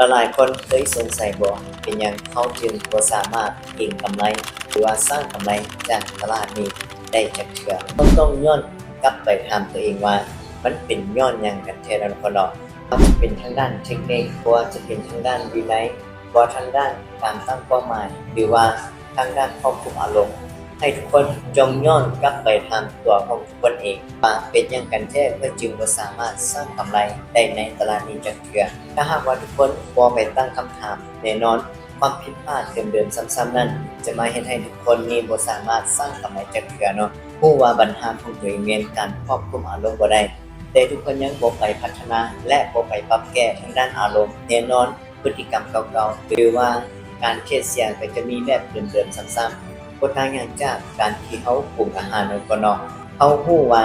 ຫຼາຍໆຄົນເຄີຍສົງໄສບໍ່ ເປັນຫຍັງເຮົາຈຶ່ງບໍ່ສາມາດເກັງກຳໄລ ຫຼືວ່າສ້າງກຳໄລຈາກຕະຫຼາດນີ້ໄດ້ຈັກເທື່ອ? ເຮົາຕ້ອງຍ້ອນກັບໄປຖາມຕົວເອງວ່າ ມັນເປັນຍ້ອນຫຍັງກັນແທ້ເນາະທຸກຄົນເນາະ? ບໍ່ວ່າຈະເປັນທາງດ້ານເທັກນິກ, ບໍ່ວ່າຈະເປັນທາງດ້ານວິໄນ, ບໍ່ວ່າທາງດ້ານການຕັ້ງເປົ້າໝາຍ ຫຼືວ່າທາງດ້ານຄວບຄຸມອາລົມ, ໃຫ້ທຸກຄົນຈົ່ງຍ້ອນກັບໄປຖາມຕົວຂອງ ຕົນເອງວ່າເປັນຫຍັງກັນແທ້ ຂ້ອຍຈຶ່ງບໍ່ສາມາດສ້າງກຳໄລໄດ້ໃນຕະຫຼາດນີ້ຈັກເທື່ອ. ຖ້າຫາກວ່າທຸກຄົນບໍ່ໄປຕັ້ງຄຳຖາມ, ແນ່ນອນຄວາມຜິດພາດເດີມໆຊ້ຳໆນັ້ນ ຈະມາເຮັດໃຫ້ທຸກຄົນນີ້ບໍ່ສາມາດສ້າງກຳໄລຈັກເທື່ອເນາະ. ຮູ້ວ່າບັນຫາຂອງຕົວເອງແມ່ນການຄວບຄຸມອາລົມບໍ່ໄດ້, ແຕ່ທຸກຄົນຍັງບໍ່ໄປພັດທະນາ ແລະ ບໍ່ໄປປັບແກ້ທາງດ້ານອາລົມ, ແນ່ນອນ ພຶດຕິກຳເກົ່າໆ ຫຼືວ່າການເທດເສຍກໍຈະມີແບບເດີມໆຊ້ຳໆ. ບໍ່ຕ່າງຫຍັງຈາກການທີ່ເຮົາປຸງອາຫານເນາະທຸກຄົນເນາະ. ເຮົາຮູ້ວ່າ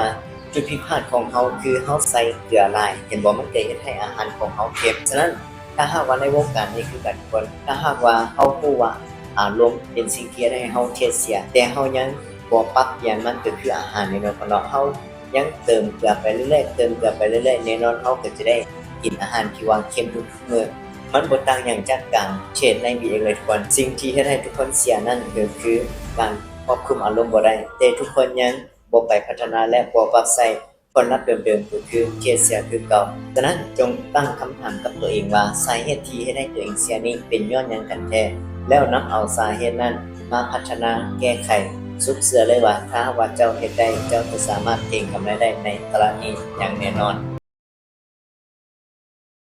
ຈຸດຜິດພາດຂອງເຮົາຄືເຮົາໃສ່ເກືອຫຼາຍ, ເຫັນບໍ່? ມັນຈະເຮັດໃຫ້ອາຫານຂອງເຮົາເຄັມ. ສະນັ້ນ ຖ້າຫາກວ່າໃນວົງການນີ້ຄືກັນທຸກຄົນ, ຖ້າຫາກວ່າເຮົາຮູ້ວ່າອາລົມເປັນສິ່ງທີ່ເຮັດໃຫ້ເຮົາເທດເສຍ, ແຕ່ເຮົາຍັງບໍ່ປັບປ່ຽນມັນ ກໍຄືອາຫານນີ້ເນາະທຸກຄົນເນາະ. ເຮົາ ຍັງເຕີມເກືອໄປເລື້ອຍໆ ເຕີມເກືອໄປເລື້ອຍໆ, ແນ່ນອນເຮົາກໍຈະໄດ້ກິນອາຫານທີ່ວ່າເຄັມທຸກໆມື້. ມັນບໍ່ຕ່າງຫຍັງຈາກການເທຣດໃນ ບີເອັກ ເລີຍທຸກຄົນ. ສິ່ງທີ່ເຮັດໃຫ້ທຸກຄົນເສຍນັ້ນກໍຄືການຄວບຄຸມອາລົມບໍ່ໄດ້, ແຕ່ທຸກຄົນຍັງບໍ່ໄປພັດທະນາ ແລະ ບໍ່ປັບໃຊ້ຜົນລັບເດີມໆ ກໍຄືເທດເສຍຄືເກົ່າ. ສະນັ້ນ ຈົ່ງຕັ້ງຄຳຖາມກັບຕົວເອງວ່າ ສາເຫດທີ່ເຮັດໃຫ້ຕົວເອງເສຍນີ້ເປັນຍ້ອນຫຍັງກັນແທ້? ແລ້ວນຳເອົາສາເຫດນັ້ນ ມາພັດທະນາແກ້ໄຂ. ສຸກເຊື່ອເລີຍວ່າ ຖ້າຫາກວ່າເຈົ້າເຮັດໄດ້, ເຈົ້າຈະສາມາດເກັງກຳໄລໄດ້ໃນຕະຫຼາດນີ້ຢ່າງແນ່ນອນ.